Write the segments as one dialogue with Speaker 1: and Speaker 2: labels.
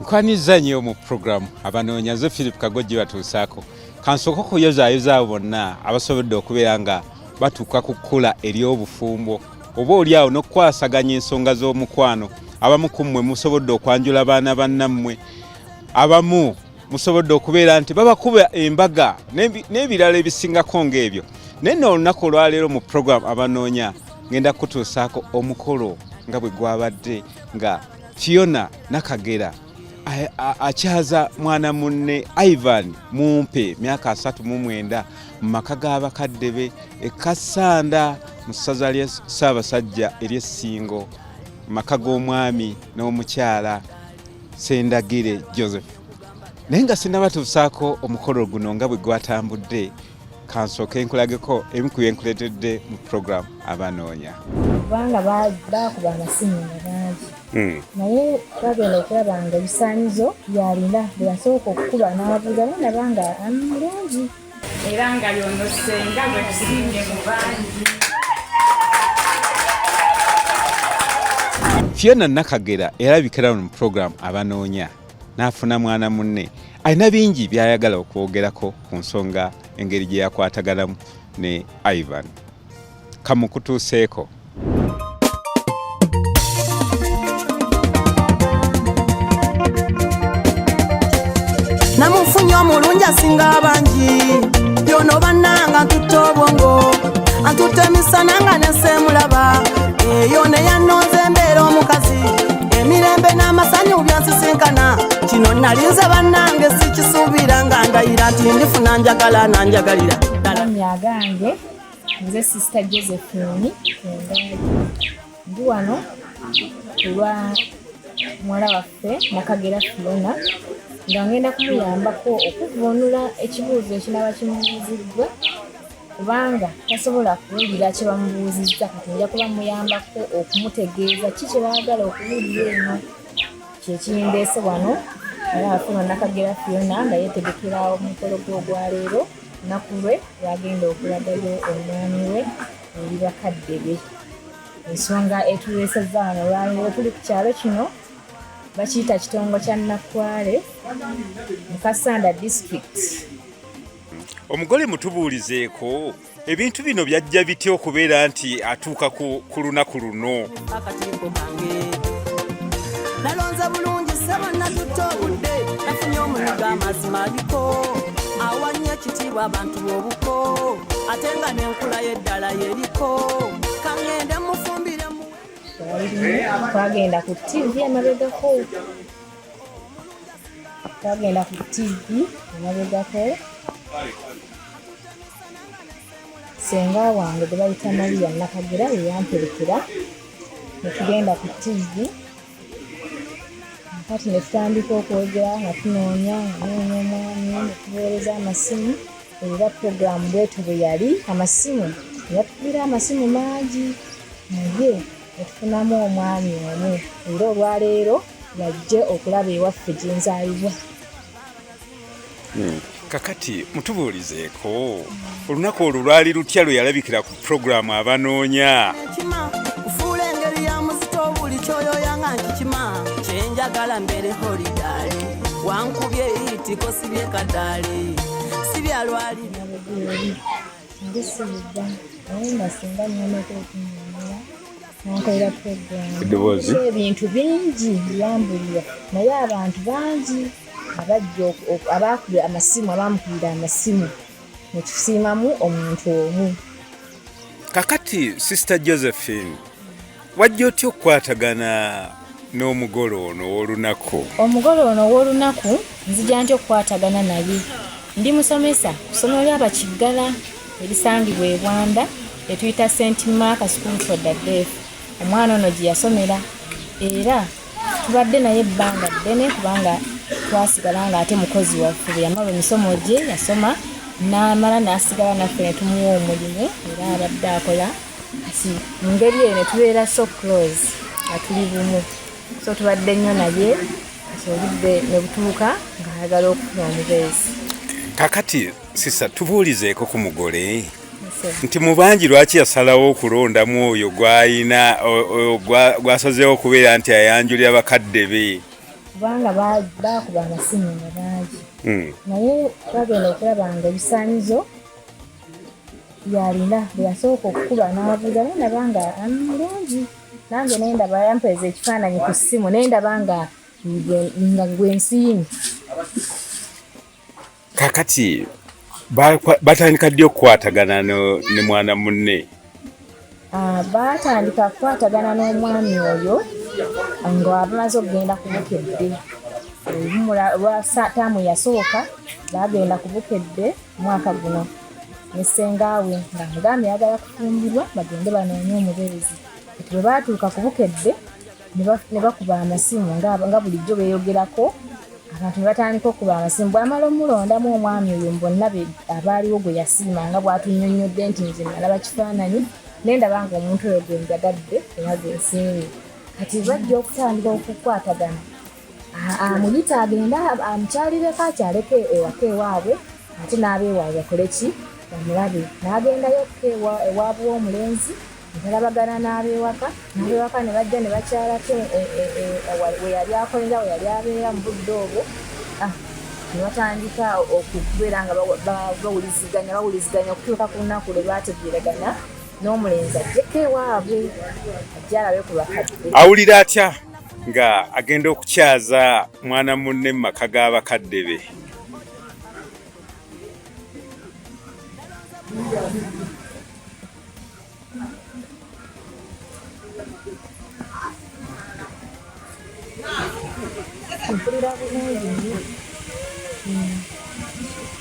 Speaker 1: Nkwaniriza nnyo mu puroguramu Abanoonya. Nze Philip Kagojji batuusaako. Kansooke okuyozaayoza abo bonna abasobodde okubeera nga batuuka ku kkula ery'obufumbo oba oli awo n'okukwasaganya ensonga z'omukwano. Abamu ku mmwe musobodde okwanjula baana bannammwe, abamu musobodde okubeera nti babakuba embaga n'ebirala ebisingako ng'ebyo. Naye nno olunaku olwaleero mu puroguramu Abanoonya ngenda kukutuusaako omukolo nga bwe gwabadde nga Fiona Nakagera akyaza mwana munne Ivan Mumpe myaka 39 mu maka g'abakadde be e Kassanda mu ssaza lya Ssaabasajja ery'e Ssingo, mu maka g'omwami n'omukyala Sendagire Joseph. Naye nga sinnabatuusaako omukolo guno nga bwe gwatambudde, kansooke nkulageko ebimu ku bye nkuleetedde mu puroguramu Abanoonya.
Speaker 2: Kubanga baakuba amasimu nga bangi, naye twagenda okulaba nga ebisaanyizo byalina bwe yasooka okukuba n'abuuza, naye naba nga mulungi.
Speaker 3: Era nga yono ssenga gwe tusiimye mu bangi.
Speaker 1: Fiona Nakagera erabikira mu puroguramu Abanoonya n'afuna mwana munne alina bingi by'ayagala okwogerako ku nsonga engeri gye yakwataganamu ne Ivan. Kamukutuuseeko.
Speaker 4: Namufunye omulungi asinga abangi, yono bannanga ntutte obwongo, antutte emisana nga nensemulaba, eyo neyanonze embeera omukazi, emirembe n'amasanyu byansisinkana. Kino nalinze bannange sikisuubira, nga ndayira nti ndifuna njagala nanjagalira.
Speaker 2: Amannya agange nze Sister Josephine Kendaagi. Ndi wano olwa muwala waffe Nakagera Fiona nga ngenda kumuyambako okuvvuunula ekibuuzo ekinaaba kimubuuziddwa, kubanga tasobola kuwulira kye bamubuuzizza. Kati nja kuba muyambako okumutegeeza ki kye baagala okuwulira. Eno kye kindeese wano. Muwala waffe ono Nakagera Fiona nga yeetegekera omukolo gwe ogwaleero, lunaku lwe lwagenda okulagayo omwami we eri bakadde be. Ensonga etuleesezza wano olwaleero, tuli ku kyalo kino bakiyita Kitongo kya Nakwale mu Kassanda District.
Speaker 1: Omugole, mutubuulizeeko ebintu bino byajja bitya okubeera nti atuuka ku lunaku luno?
Speaker 4: Akakiiko kange nalonze bulungi ssebo, natutte obudde, nafunye omunyiga amazima aliko awanya ekitiibwa abantu b'obuko, ate nga n'enkula y'eddala yeriko. Kaŋŋende mufumbire mu
Speaker 2: Twagenda ku TV emabegako, twagenda ku TV emabegako. Senga wange gwe bayita Maria Nakagera ye yamperekera ne tugenda ku TV. Kati ne tutandika okwogera nga tunoonya, nga noonya omwami, ne tuweereza amasimu. Era puroguramu bwetyo bwe yali, amasimu ne batukubira amasimu mangi, naye ne tufunamu omwami omu, era olwaleero yajje okulaba ewaffe gye nzaalibwa.
Speaker 1: Kakati mutubuulizeeko olunaku olwo lwali lutya lwe yalabikira ku puroguramu Abanoonya?
Speaker 4: Ekima kufuula engeri ya muzito, buli kyoyoya nga nkikima, kyenjagala mbeere holidaali, wankubye iitiko sibye kadaali sibyalwali.
Speaker 2: Nabugweri ndi siyigga, naye nga singa nnyamako okunnyonnyola nankolera puroguramu.
Speaker 1: Eddoboozi.
Speaker 2: Ebintu bingi byambulira, naye abantu bangi abajja abaakubye amasimu, abaamukubira amasimu, ne tusiimamu omuntu omu.
Speaker 1: Kakati Sister Josephine, wajja otya okukwatagana n'omugole ono ow'olunaku?
Speaker 2: Omugole ono ow'olunaku nzija ntya okukwatagana naye? Ndi musomesa ku ssomero ly'abakiggala erisangibwa e Bwanda etuyita St Mark School for the Deaf, omwana ono gye yasomera, era tubadde naye ebbanga ddene kubanga twasigala nga ate mukozi waffe. Bwe yamala emisomo gye yasoma n'amala, n'asigala naffe ne tumuwa omulimu, era abadde akola. Kati mu ngeri eyo ne tubeera so close nga tuli bumu, so tubadde nnyo naye. Kati obudde ne butuuka ng'ayagala okufuna omubeezi.
Speaker 1: Kakati sisa, tubuulizeeko ku mugole nti mu bangi lwaki yasalawo okulondamu oyo gw'ayina, gwasazeewo okubeera nti ayanjulira bakadde be?
Speaker 2: Kubanga baakuba amasimu nga bangi, naye bagenda okulaba nga ebisaanyizo yalina. Bwe yasooka okukuba n'abuuza, naye ndaba nga mulungi, nange naye ndaba yampeeza ekifaananyi ku ssimu, naye ndaba nga gwe nsiimye.
Speaker 1: Kakati batandika ddi okukwatagana ne mwana munne?
Speaker 2: Baatandika kukwatagana n'omwami oyo nga bamaze okugenda ku Bukedde. Lwa taamu yasooka baagenda ku Bukedde omwaka guno ne ssengaawe ng'amugambye ayagala kufumbirwa, bagende banoonye omubeezi. Kati bwe baatuuka ku Bukedde ne bakuba amasimu nga bulijjo beeyogerako, abantu ne batandika okukuba amasimu. Bw'amala omulondamu omwami oyo, bonna abaaliwo gwe yasiima, nga bw'atunnyonnyodde nti nze nalaba kifaananyi naye ndaba nga omuntu oyo gwe njagadde era gwe nsiimye. Kati bajja okutandika okukwatagana, amuyita agende amukyalireko, akyaleko ewaka ewaabwe, ate n'abeewaabwe bakole ki, bamulabe. N'agendayo ewaabwe w'omulenzi, ntalabagana n'abeewaka, n'abeewaka ne bajja ne bakyalako we yali akolera, we yali abeera mu budde obwo. Ne batandika okubeera nga bawuliziganya okutuuka ku lunaku lwe baategeeragana n'omulenzi ajjeko ewaabwe, ajje alabe ku bakadde.
Speaker 1: Awulira atya nga agenda okukyaza mwana munne mu maka g'abakadde be?
Speaker 2: Mpulira bulungi nnyo,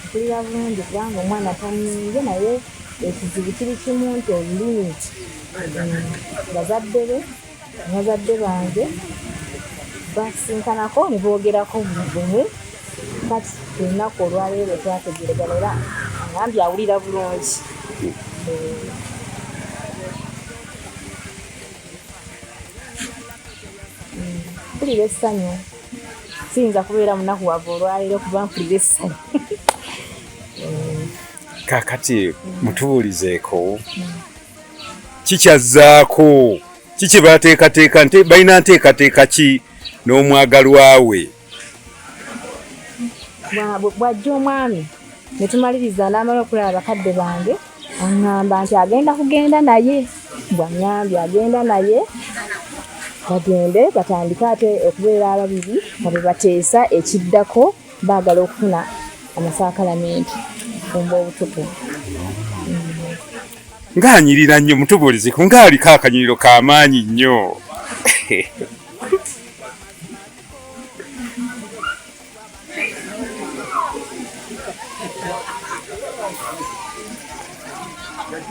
Speaker 2: mpulira bulungi kubanga omwana tanninze, naye ekizibu kiri kimu nti olulimi, bazadde be bazadde bange basinkanako ne boogerako bumu. Kati olunaku olwaleero twategeeragana era angambye awulira bulungi. Mpulira essanyu, siyinza kubeera munakuwavu olwaleero kuba mpulira essanyu.
Speaker 1: Kaakati mutubuulizeeko kikyazzaako kiki bateekateeka, balina nteekateeka ki n'omwagalwa we?
Speaker 2: Bw'ajja omwami ne tumaliriza n'amala okulaba bakadde bange, aŋŋamba nti agenda kugenda naye, bw'aŋŋambye agenda naye bagende batandike ate okubeera ababiri nga bwe bateesa ekiddako, baagala okufuna amasaakalamentu obufumbo obutukuvu.
Speaker 1: Ng'anyirira nnyo, mutubuulizeko ng'aliko akanyiriro k'amaanyi nnyo.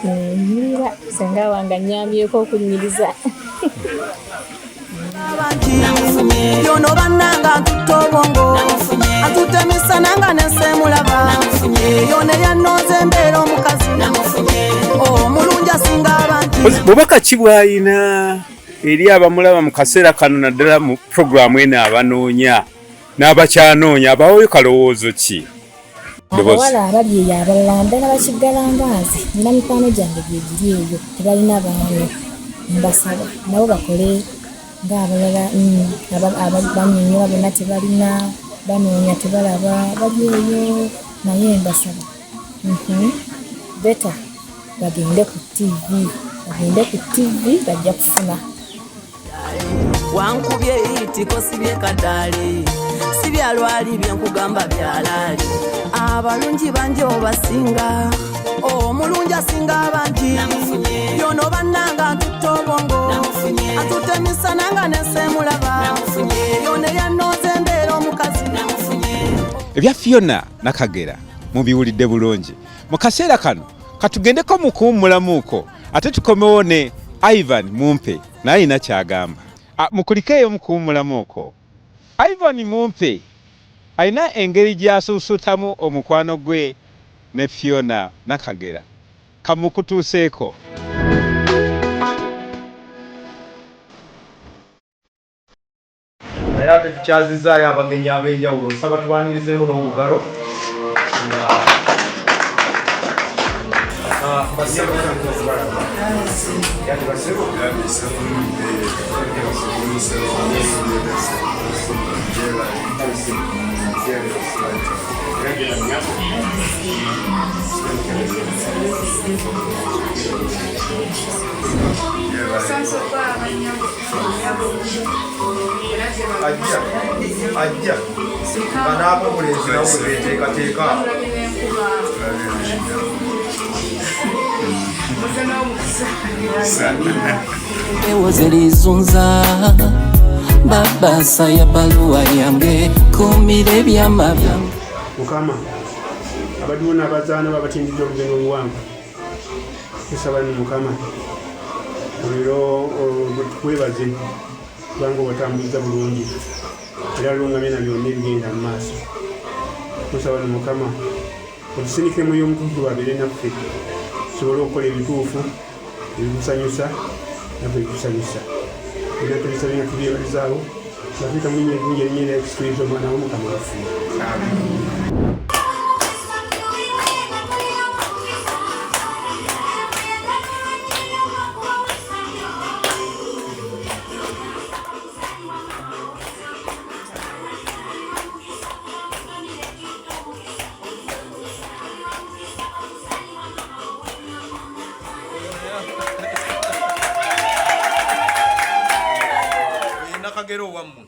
Speaker 2: Nyirira senga wange annyambyeko okunyiriza.
Speaker 4: Yono bannanga ntutta obwongo, atutte emisana nga nensemulaba, yono eyannonze embeera omukazi omulungi asinga abantu.
Speaker 1: Bubaka ki bw'alina eri abamulaba mu kaseera kano, naddala mu puroguramu eno abanoonya n'abakyanoonya, abaweeyo kalowoozo ki?
Speaker 2: Abawala abali eyo abalala ddala bakiggala nga nze, nina mikwano gyange gye giri eyo tebalina baami, mbasaba nabo bakole ng'abalala bannyonnyola bonna tebalina, banoonya tebalaba, bali eyo, naye mbasaba beta bagende ku TV, bagende ku TV bajja kufuna.
Speaker 4: Wankubye eyitiko sibye kadaali, si byalwali byenkugamba byalaali, abalungi bangi obasinga, omulungi asinga abangi, yono bannanga ntutta obwongo, atutte emisana nga nensemulaba, yono eyannonze embeera omukazi.
Speaker 1: Ebya Fiona Nakagera mubiwulidde bulungi. Mu kaseera kano katugendeko mu kuwummulamuuko, ate tukomewo ne Ivan Mumpe naye alina ky'agamba. Mukulikeeyo mu kuwummulamuuko. Ivan Mumpe alina engeri gy'asuusuutamu omukwano gwe ne Fiona Nakagera. Kamukutuuseeko.
Speaker 5: Naye ate tukyazizaayo abagenyi ab'enjawulo, nsaba tubanirizeemu n'obugalo nga Basebo okubalaba yati basebo. Ajja ajja nga n'abobulenzi nabo bwe beeteekateeka.
Speaker 6: Empewo zerizunza babasa ya baluwa yange kumira ebyama byange.
Speaker 7: Mukama abaddiwo n'abazaana babatindidde olugendo oluwanvu, tusaba ni Mukama olero tukwebaze kubanga obatambuliza bulungi era lungamye na byonna ebigenda mu maaso. Tusaba ni Mukama otusindikire Mwoyo Omutukuvu abeere naffe tusobole okukola ebituufu ebikusanyusa naffe ebitusanyusa. Byonna tubisabye nga tubyebalizaawo nga tuyita mu linnya eddungi erinnya erya Yesu Kristo omwana wo Mukama waffe.
Speaker 5: Nakagera owammwe.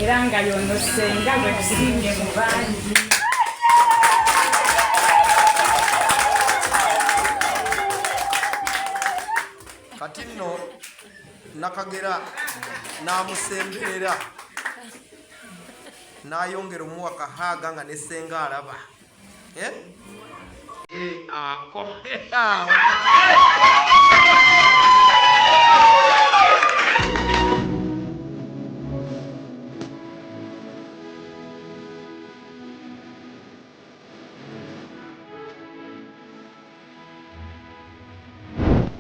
Speaker 3: Era nga lyono ssenga gwe tusiimye mu bangi.
Speaker 5: Kati nno Nakagera n'amusemberera n'ayongera omuwa kahaaga nga ne ssenga alaba. Eh? Ako.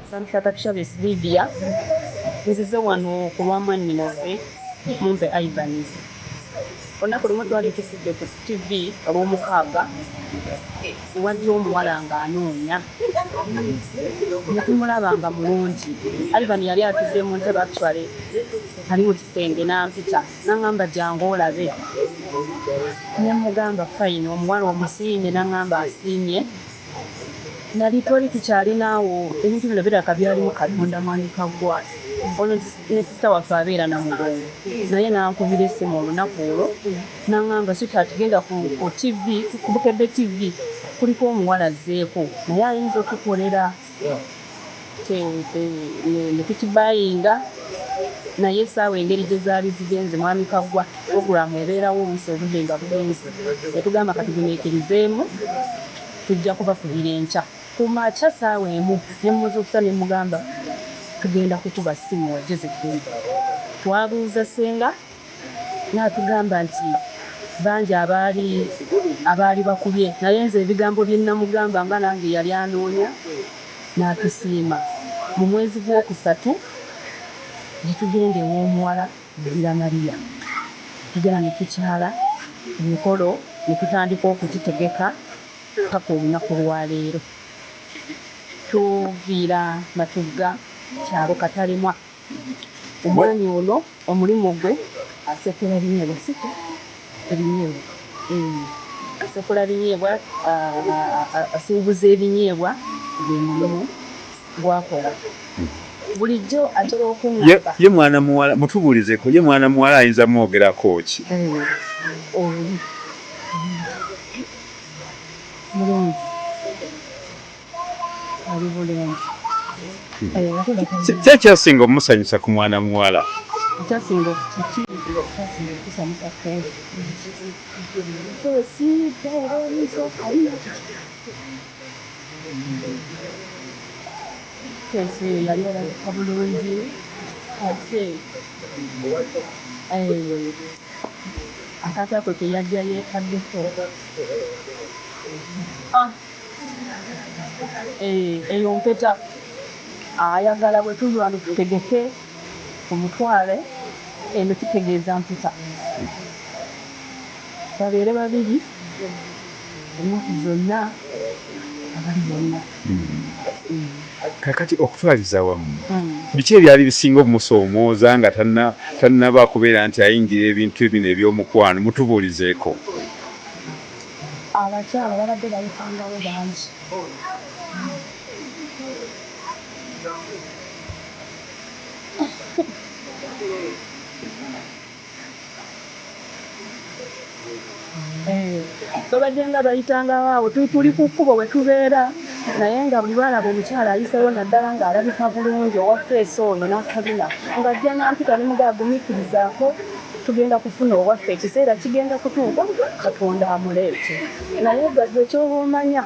Speaker 8: Santita Takshabes Lydia, nzize wano ku lwa mwannyinaze Mumpe Ivans. Olunaku lumu twali tusudde ku TV olw'omukaaga wajja omuwala ng'anoonya ne tumulaba nga mulungi. Ivan yali atudde mu ntebe actually ali mu kisenge n'ampita n'angamba jangu olabe. Ne mmugamba fine omuwala omusiimye n'angamba asiimye. Nali twali tukyalina awo ebintu bino birabika byalimu Katonda mwami Kaggwa. Ono ne sister waffe abeera Namugongo naye n'ankubira essimu olunaku olwo n'angamba sweetheart genda ku ku TV ku Bukedde TV kuliko omuwala azzeeko naye ayinza okukukolera ne tukibayinga naye essaawa engeri gye zaali zigenze mwami Kaggwa pulogulaamu ebeerawo oluusi obudde nga bugenze ne tugamba katugumiikirizeemu tujja kubakubira enkya. Ku makya ssaawa emu ne mmuzuukusa ne mmugamba tugenda kukuba ssimu ojje ziggule. Twabuuza ssenga n'atugamba nti bangi abaali abaali bakubye naye nze ebigambo bye nnamugamba nga nange yali anoonya n'atusiima. Mu mwezi gw'okusatu ne tugenda ew'omuwala Bikira Maria. Tugenda ne tukyala emikolo ne tutandika okugitegeka paka olunaku lwaleero. Tuviira Matugga kyalo Katalemwa. Omwami ono omulimu gwe asekula binyeebwa, siko ebinyeebwa, asekula binyeebwa, asuubuza ebinyeebwa, gwe mulimu gwakola bulijjo atera okuŋŋamba.
Speaker 1: Ye mwana muwala mutubuulizeko, ye mwana muwala ayinza mwogerako ki?
Speaker 8: Oli mulungi, ali bulungi.
Speaker 1: Ki ekyasinga omusanyusa ku mwana muwala?
Speaker 8: Ekyasinga okusanyusa feesi yali alabika bulungi, ate akantu ako ke yajja yeetaddeko, eyo mpeta ayagala bwe tuli wano tutegeke tumutwale, eno kitegeeza mpeta, babeere babiri ennaku zonna abali bonna.
Speaker 1: Kakati okutwaliza awamu, biki ebyali bisinga okumusoomooza nga tannaba kubeera nti ayingira ebintu bino eby'omukwano? Mutubuulizeeko.
Speaker 8: Abakyala babadde bayitangawo bangi. Babadde nga bayitangawo awo tuli ku kkubo we tubeera, naye nga buli lwalaba omukyala ayiseewo, naddala ng'alabika bulungi, owa feesi ono n'akabina, ng'ajja n'ampita ne mugamba gumiikirizaako, tugenda kufuna owaffe, ekiseera kigenda kutuuka Katonda amuleete. Naye gwe ky'oba omanya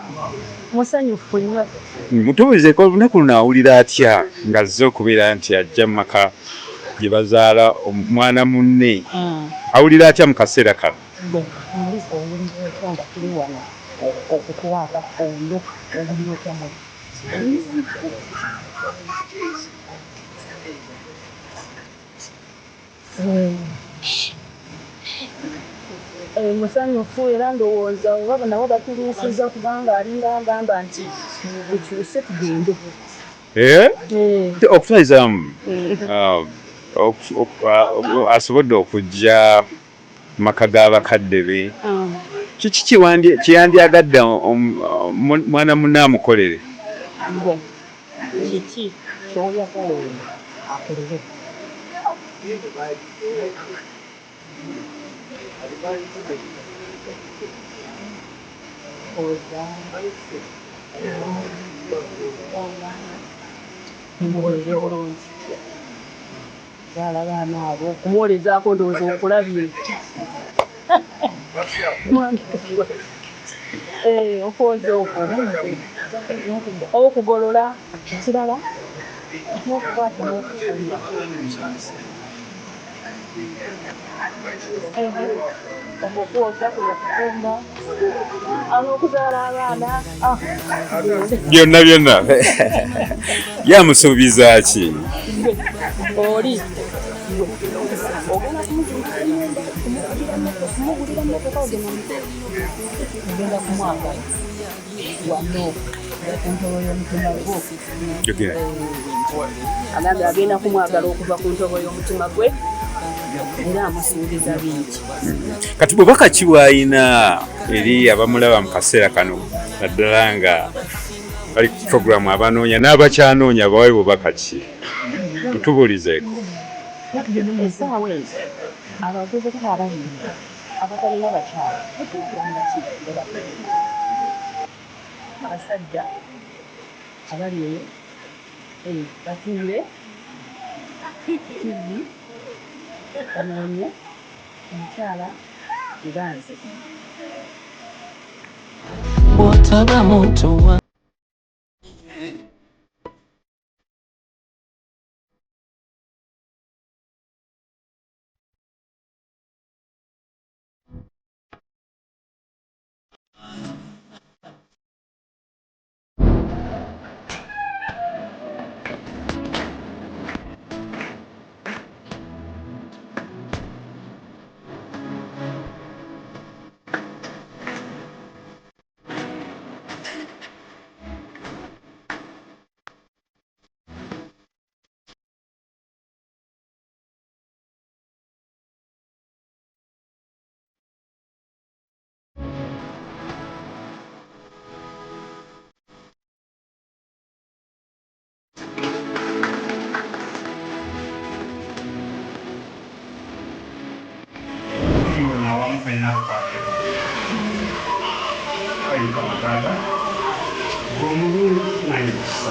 Speaker 8: musanyufu nnyo.
Speaker 1: Mutubuulizeeko, olunaku luno awulira atya ng'azze okubeera nti ajja mu maka gye bazaala omwana munne? Awulira atya mu kaseera kano?
Speaker 8: Gwe muli owulira otya nga tuli wano okukwata ono, owulira otya muli? Musanyufu era ndowooza oba nabo batuluusiza kubanga alinga agamba nti tukyuse tugende.
Speaker 1: Okutwalizamu asobodde okujja maka g'abakadde be, kiki kyeyandyagadde mwana munne amukolere?
Speaker 8: Kiki ky'oyagala ono akolere? Muwulire bulungi, zaala abaana abo okumuwolezaako ndowooza okulabye okwoza okwo okugolola kirala n'okukwata n'okufuluma okwoza kufumba n'okuzaala abaana
Speaker 1: byonna byonna. Yamusuubiza ki?
Speaker 8: Oli ogenda kumugulira mmotoka, ogenda kumwagala wano ku ntobo y'omutima gwo. Agambye agenda kumwagala okuva ku ntobo y'omutima gwe era amusuubiza bingi.
Speaker 1: Kati bubaka ki bw'alina eri abamulaba mu kaseera kano, naddala nga bali ku puroguramu abanoonya n'abakyanoonya, bawe bubaka ki? Tutubuulizeeko.
Speaker 8: Essaawa ezo abavubuka ababiri abatalina bakyala abasajja abali eyo batuule TV banoonye omukyala nga nze.
Speaker 6: Bw'otaba muntu wa
Speaker 7: Omulungi manyi kisa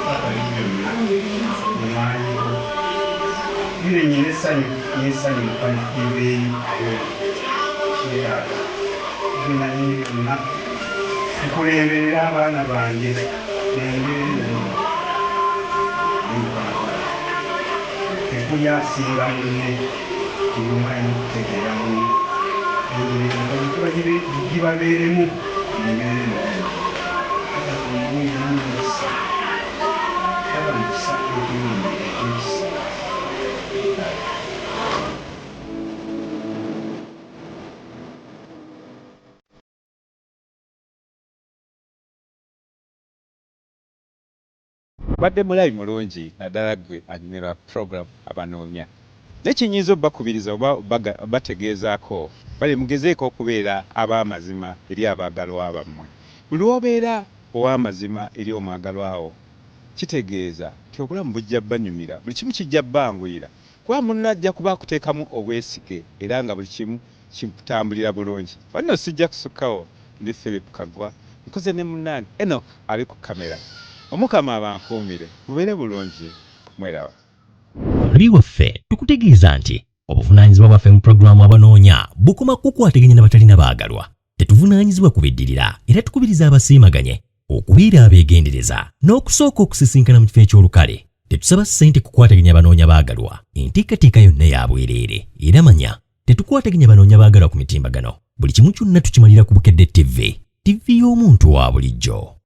Speaker 7: papa byonna mumaanyi go bino nyina essanyu n'essanyu mukama libeeyo kyeraga binanyini byonna nkulemberera abaana bange nengeri eno tekuli asinga munne buli omu alina okutegeera munne enjiri gibabeeremu embeera eno omulungi n'omukisa taba mukisa ekirungi ekyekisa.
Speaker 1: Obadde mulabi mulungi naddala ggwe anyumirwa program Abanoonya. Naye kyenyinza obbakubiriza oba obbategeezaako bale mugezeeko okubeera ab'amazima eri abaagalwa bammwe. Buli lw'obeera ow'amazima eri omwagalwa wo kitegeeza nti obulamu bujja bbanyumira, buli kimu kijja bbanguyira kuba munno ajja kuba akuteekamu obwesige era nga buli kimu kikutambulira bulungi. Banno sijja kusukkawo ndi Philip Kaggwa nkoze ne munnange Enock ali ku kkamera. Omukama abankuumire mubeere bulungi mweraba.
Speaker 9: Omulabi waffe tukutegeeza nti obuvunaanyizibwa bwaffe mu pulogulaamu Abanoonya bukoma kukukwataganya na batalina baagalwa. Tetuvunaanyizibwa ku biddirira era tukubiriza abasiimaganye okubeera abeegendereza n'okusooka okusisinkana mu kifo eky'olukale. Tetusaba ssente kukwataganya banoonya baagalwa, enteekateeka yonna ya bwereere era manya tetukwataganya banoonya baagalwa ku mitimbagano. Buli kimu kyonna tukimalira ku Bukedde TV, ttivvi y'omuntu wa bulijjo.